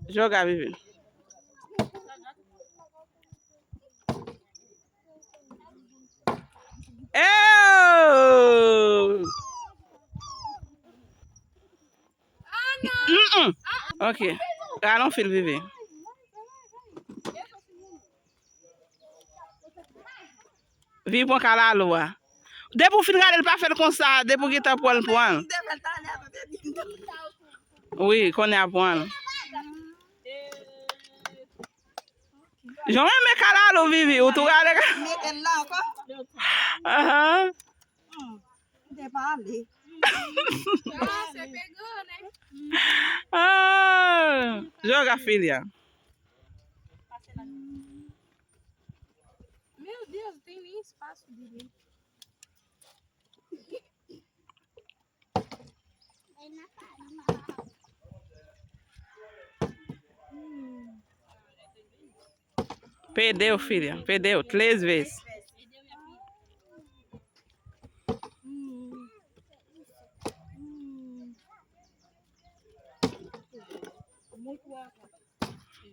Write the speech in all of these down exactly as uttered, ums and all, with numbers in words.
Joga, Vivi. Oh! Mm-mm. Ok. Rale yon fil, Vivi. Vivi pran kalalou a. Depi w fin rale l, pa fè l konsa. Depi w gentan pran l, pran l. Wi, kounye a pran l. Jan w renmen kalalou, Vivi, ou tou rale ka- Mete l la ankò. Ahan. Hmm. M te pale. Ah, se pegò, nèg. Ah, joga filha. Meu Deus, tem nem espaço direito. Perdeu, filha. Perdeu três vezes.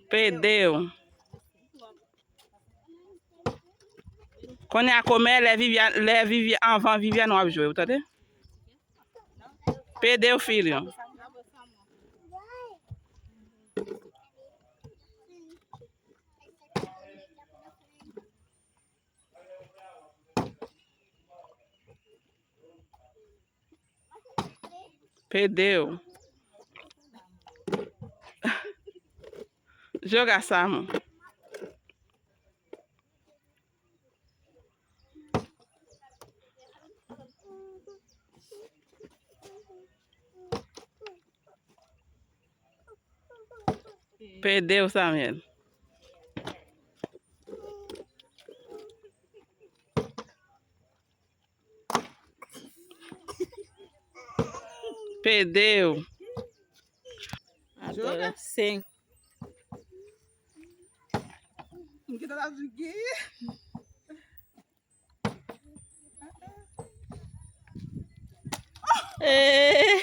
Perdeu. Kounye a kòmè lè Viviane, lè Vivi, anvan Viviane w ap jwe, ou tande? Pede w filho. Pede w. Joga Samu. Pede w, Samuel. Pede w. Atò, sen. M gentan ap di gen. Eh.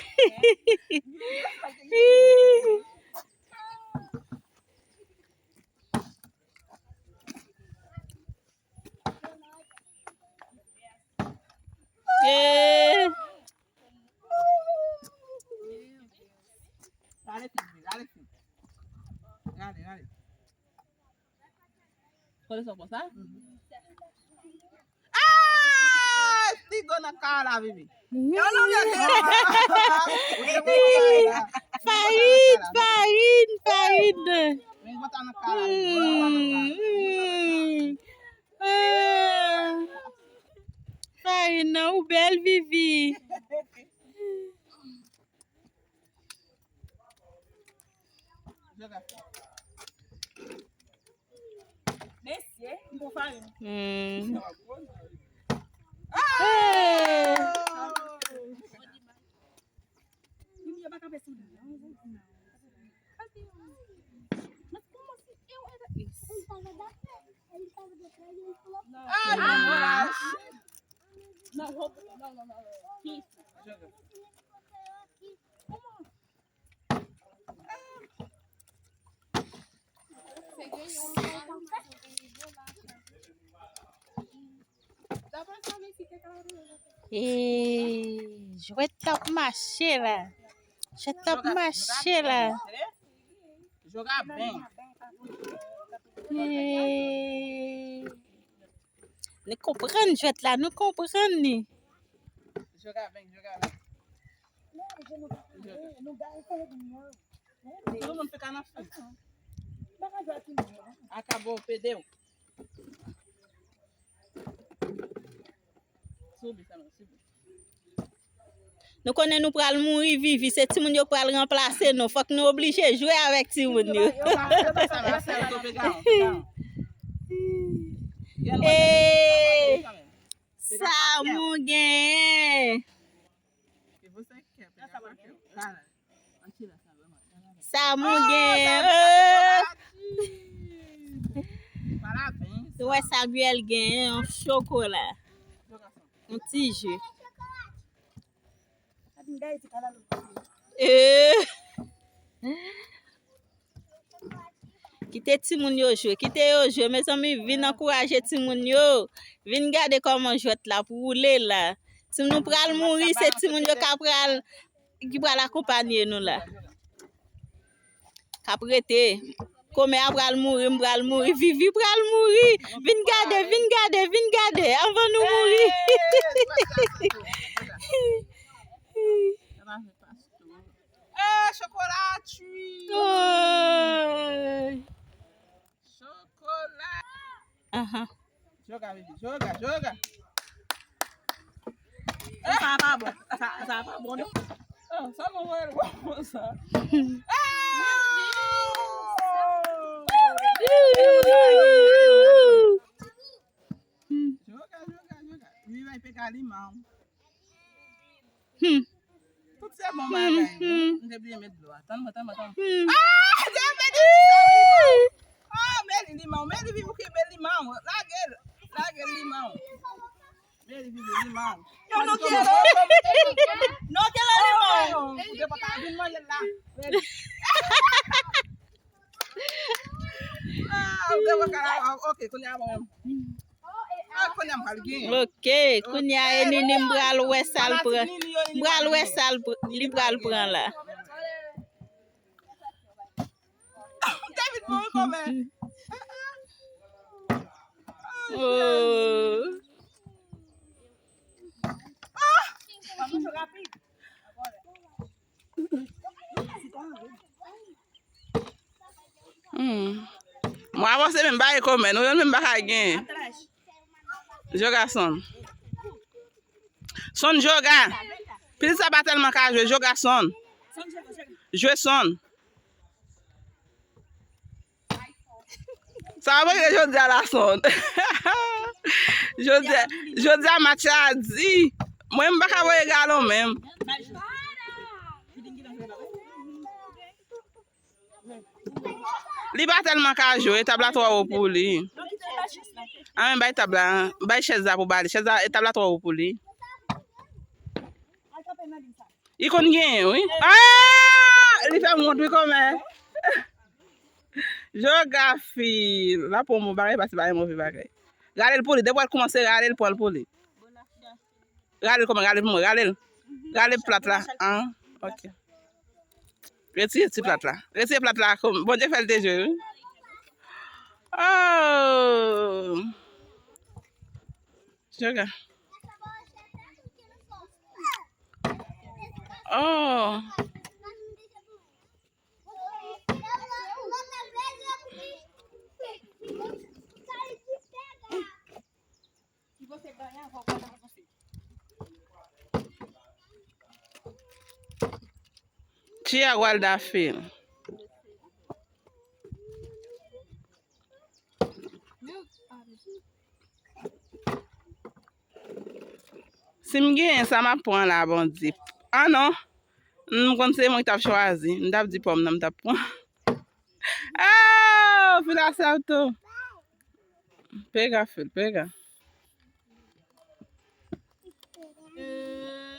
Eh. Rale, rale. Kole sou konsa. Ah! Figo nan kay la, Vivi. Farin, farin, farin. Men bota nan kay la, Vivi. Bota nan kay la. Ah. Farin nan ou bèl, Vivi. Mesye, m pran farin. Hmm. Ah! Hey! Yo pa kanpe sou li. Mas como assim? Eu era isso. Ah, não, não, não, não, não. Isso. Como? E jwèt t ap mache la. Jwèt t ap mache la. Joga ben. E nou konprann jwèt la, nou konprann li. Joga ben, joga ben. Tout moun fè kanaf. Akabo, pede w. Subi, Samuel, subi. Nou konnen nou pral mouri, Vivi. Se timoun yo k pral ranplase nou. Fòk nou oblije jwe avèk timoun yo. Yo pa, yo pa sa, Samuel, pega w, pega w. Ee, Samu genyen. Samu genyen. Oh! Ou wè Samuel genyen yon chokola. Yon ti ji. Eh! Kite timoun yo jwe, kite yo jwe, mezanmi, vin ankouraje timoun yo. Vin gade kòman jwèt la ap woule la. Timoun nou pral mouri, se timoun yo ka pral, ki pral akonpanye nou la. K ap rete. Kòmè a pral mouri, m pral mouri, Vivi pral mouri. Vin gade, vin gade, vin gade, anvan nou mouri. Eh, chokola twi. Ay. Chokola. Aha. Joga, baby, joga, joga. Sa pa bon. Sa, sa pa bon, non. Oh, sa mwen wè l bon sa. Joga, joga, joga. Li bay peka li man. Hmm. Tout se bon bagay. Hmm. M te bliye met dlo a. Tann mwen, tann mwen, tann mwen. Hmm. Ah, David! Ah, Meli liman, Meli viv ou kenbe liman. Lage l, lage l liman. Meli viv liman. Yo, non, kele. Non, kele liman. Ou te pa ka vin manje la. Meli. Ah, ou te pa ka la. Ok, kounye a mwen. Ah, kounye a m pral gen. Ok, kounye a e Nini m pral wè sa l pran. M pral wè sa l pr-, li pral pran la. David mouri kòmè. Oh. Hmm. Mwen avanse menm pa rekomè, nou menm pa ka gen. Joga sonn. Sonn joga. Pitit sa pa tèlman ka jwe, joga sonn. Jwe sonn. Sa va rele jodi a la sonn. Jodi a, jodi a match la di. Mwen m pa ka voye galon menm. Li pa tèlman ka jwe, tab la twò wo pou li. A men bay tab la, bay chèz la pou ba li. Chèz la, tab la twò wo pou li. Li konn genyen, wi. Ah! Li fè m wont, wi, kòmè. Joga fi. La pou mwen bagay, pase bagay, move bagay. Rale l pou li. Depi w al kòmanse, rale l, pran l pou li. Rale l kòman, rale l pou mwen, rale l. Rale plat la. An, ok. Retire ti plat la. Retire plat la. Kòm, Bondye fè l te jwe, wi. Oh! Joga. Oh! Tia Walda Phil. Si m genyen sa m ap pran la, Bondye. Ah non. M konn se mwen ki t ap chwazi. M t ap di pòm nan m t ap pran. Oh, Phil Acerto. Pega, Phil, pega.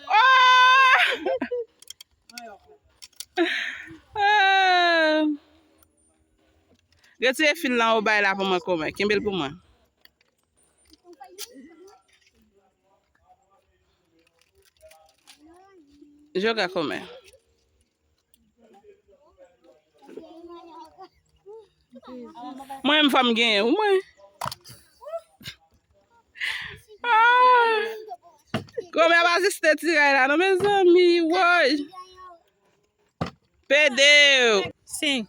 Oh! Oh! Retire fil lan ou bay la pou mwen, kòmè. Kenbe l pou mwen. Joga, kòmè. Mwen menm fò m genyen, wi, mwen. Ah! Kòmè ap asiste tiray la, non, mezanmi, woy. Pede w. Sen.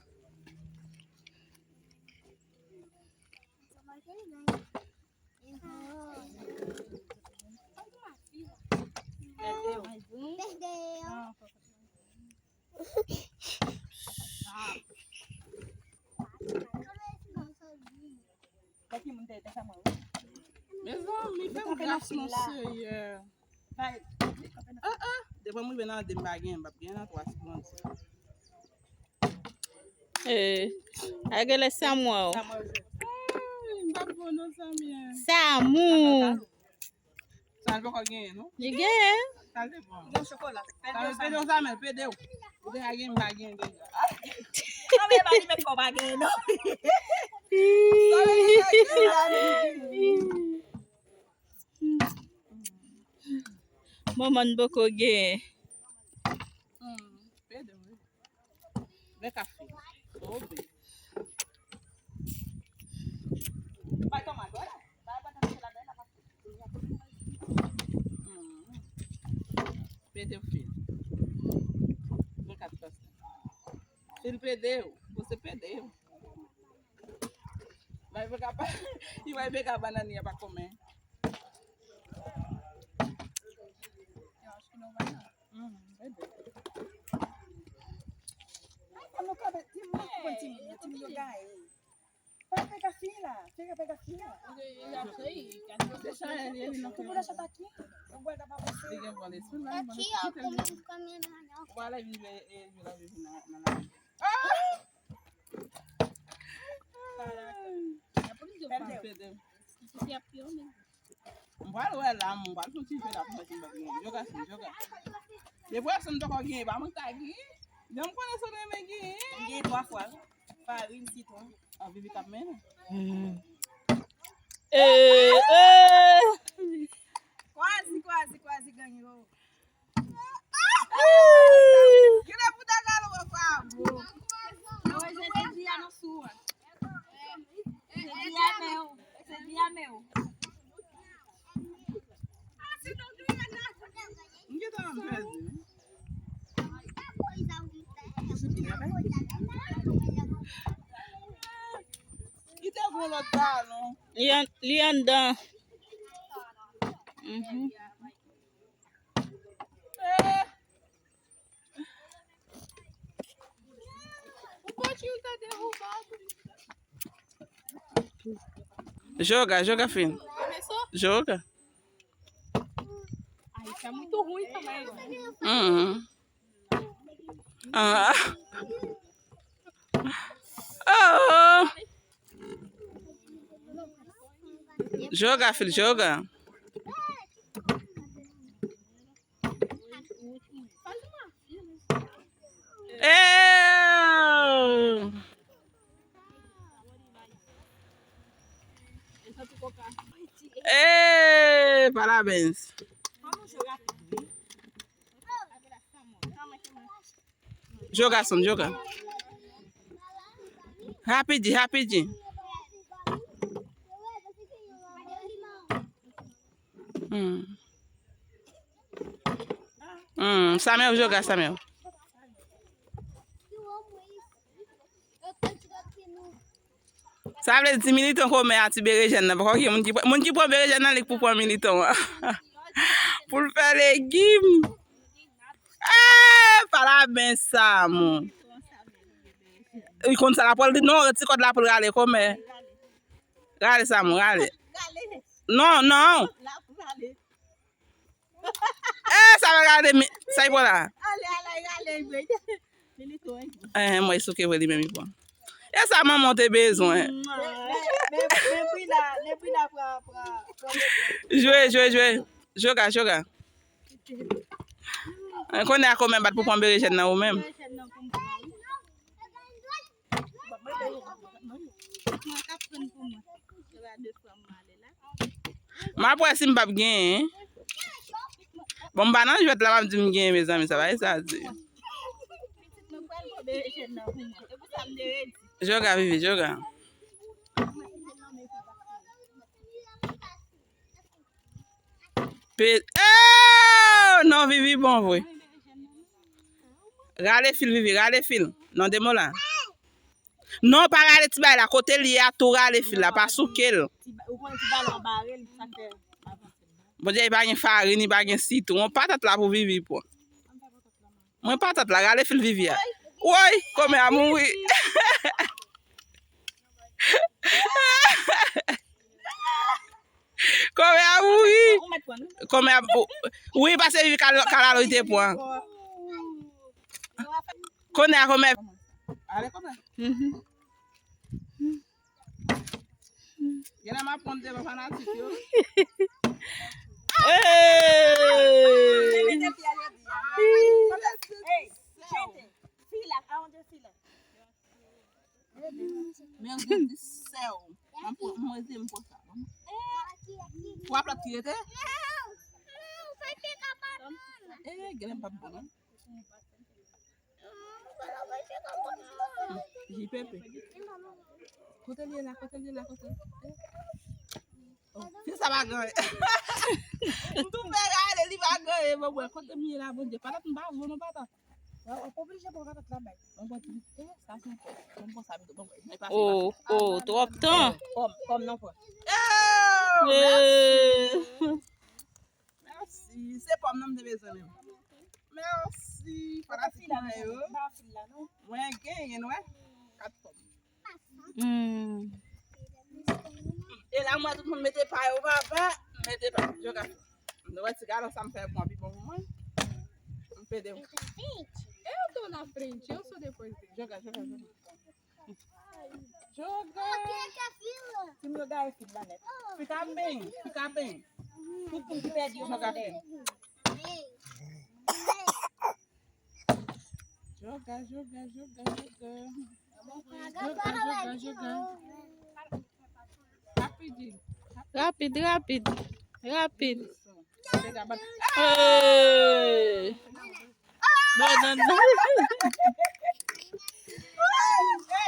Mezanmi, fè m gras non, Seyè. Ah, ah. Depi m rive nan de m pa gen, m p ap gen nan twa, si Bondye. Eh, a genlè Samou a w. Ay, m p ap bon non, Samou. Samou. Sa l poko genyen, non? Li genyen. Sa l te bon. Gen chokola. Sa l pede w, Samou, pede w. Ou te ka gen, m pa gen deja. Sa vle pa di menm kò pa gen non. Sa vle di sa gen la. Manman n poko gen. Hmm, pede wi. Men kafe. Obe. Bay tomat, wè la. Bay patat se la, bay la, patat. Hmm. Pede w fil. Men kat pase. Fil pede w. Bon, se pede w. Bay peka pa. Li bay peka banani a pa komen. Yo acho que não vai não. Hum, vai ver. Ai, tá no cabelo. Tem muito continho, tem lugar aí. Vai pegar fila, pega, pega fila. Eu já sei, que as pessoas... Deixa ele, ele não... Tu pode deixar tá aqui. Eu vou guardar pra você. Aqui, ó, com a minha, com a minha mão. Vai lá e vem ver ele, vai ver na, na, na... Ah! Caraca. É por isso que eu falo. Perdeu. Isso aqui é pior mesmo. M pral wè la, m pral fè yon ti jwe la pou mwen si m pa gen. Joga sou, joga. Depi w wè si m poko gen, pa mwen k ta gen. Jan m konnen si w renmen gen. M gen twa fwa. Farin, sitwon. An vivi k ap mennen. Eh, eh. Kwazi, kwazi, kwazi, gang yo. Gade pou ta galo wè kwa bo. Mwen, se di a nan sou a. Se di a men ou. Se di a men ou. M gentan ann pèdi. Kite gwo lòt balon. Li an, li anndan. Mhm. Eh. O Coutinho tá derrubado. Joga, joga, filho. Começou? Joga. Ai, tá muito ruim também, mano. Uhum. Ah. Oh. Joga, filho, joga. Ei! Ei, parabéns. Joga, Sam, joga. Rapidinho, rapidinho. Hum. Hum, Samuel joga, Samuel. Sa vle di militan kòmè a ti berejèn nan. Poko gen moun ki, moun ki pran berejèn nan, li k pou pran militan an. Pou l fè legim. Eh, pa la ben sa, mon. Li konn sa la pral di non, ti kòd la pou l rale kòmè. Rale sa, mon, rale. Non, non. Eh, sa va gade, sa y pran la. Ale, ale, ale, ale. Eh, mwen souke vre li menm li pran. E sa manman te bezwen. Jwe, jwe, jwe. Joga, joga. Eh, konnen a kòmè bat pou pran berejèn nan ou menm. M ap wè si m p ap genyen. Bon, m pa nan jwèt la, m ap di m genyen, mezanmi, sa pa sa di. Joga, Vivi, joga. Pe-, oh! Non, Vivi bon vre. Rale fil, Vivi, rale fil. Non, de mo la. Non, pa rale ti bay la. Kote l ye a, tou rale fil la. Pa souke l. Ou konnen ti bay la bare l, sa fè. Bondye, li pa gen farin, li pa gen sitwon. Patat la pou Vivi pran. Mwen patat la, rale fil Vivi a. Woy, kòmè a mouri. Kòmè a mouri. Kòmè a, wi, pase Vivi kal-, kalalou li te pran. Konnen a kòmè. Genlè m ap pran devan fanatik yo. Hey! Hey, gente, fila, aonde fila? Men yo gen di sè w. Mwen pran, mwen di m pran sa. W ap lòt ki rete? E, gen lè m p ap bon, non. J P P. Kote l ye la, kote l ye la, kote l ye? Oh, fi sa pa gen anyen. M tou fè gade, li pa gen anyen, mwen, mwen, kote m ye la, Bondye? Patat m pa vo, non, patat. Ou oblije pran patat la bay. Mwen, mwen, eh, sa se yon pòm. Mwen, mwen, sa, mwen, mwen, mwen, pase, oh, pase. Oh, twòp tan. Pòm, pòm, non, pòm. Oh, mèsi. Mèsi. Se pòm nan m te bezwen menm. Mèsi. Fanatik mwen yo. Mwen genyen, wè. Kat pòm. Hmm. E la, mwen, tout moun mete pa yo, papa. Mete pa. Joga. Nou wè ti galon sa m fè pran pi bon pou mwen. M pede. Eu tô na frente, eu sou depois dele. Joga, joga, joga. Joga. Tim yo gaye fil la nèt. Fika ben, fika ben. Tout moun ki pèdi yo pa pèdi. Joga, joga, joga, joga. Joga, joga, joga. Rapid. Rapid, rapid. Rapid. Hey! Banana.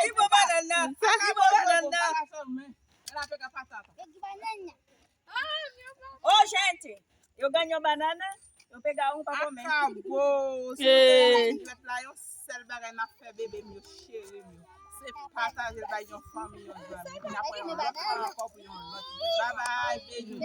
Ki bon banana? Sa ki bon banana? Oh, gente, eu ganho banana, eu pegar um pra comer. Acabou. Se nou te la jwèt la, yon sèl bagay n ap fè bebe m yo, cheri m yo. Se pataje l bay yon fanmi, yon zanmi. N ap wè yon lòt fwa ankò pou yon lòt. Bye bye, beijo.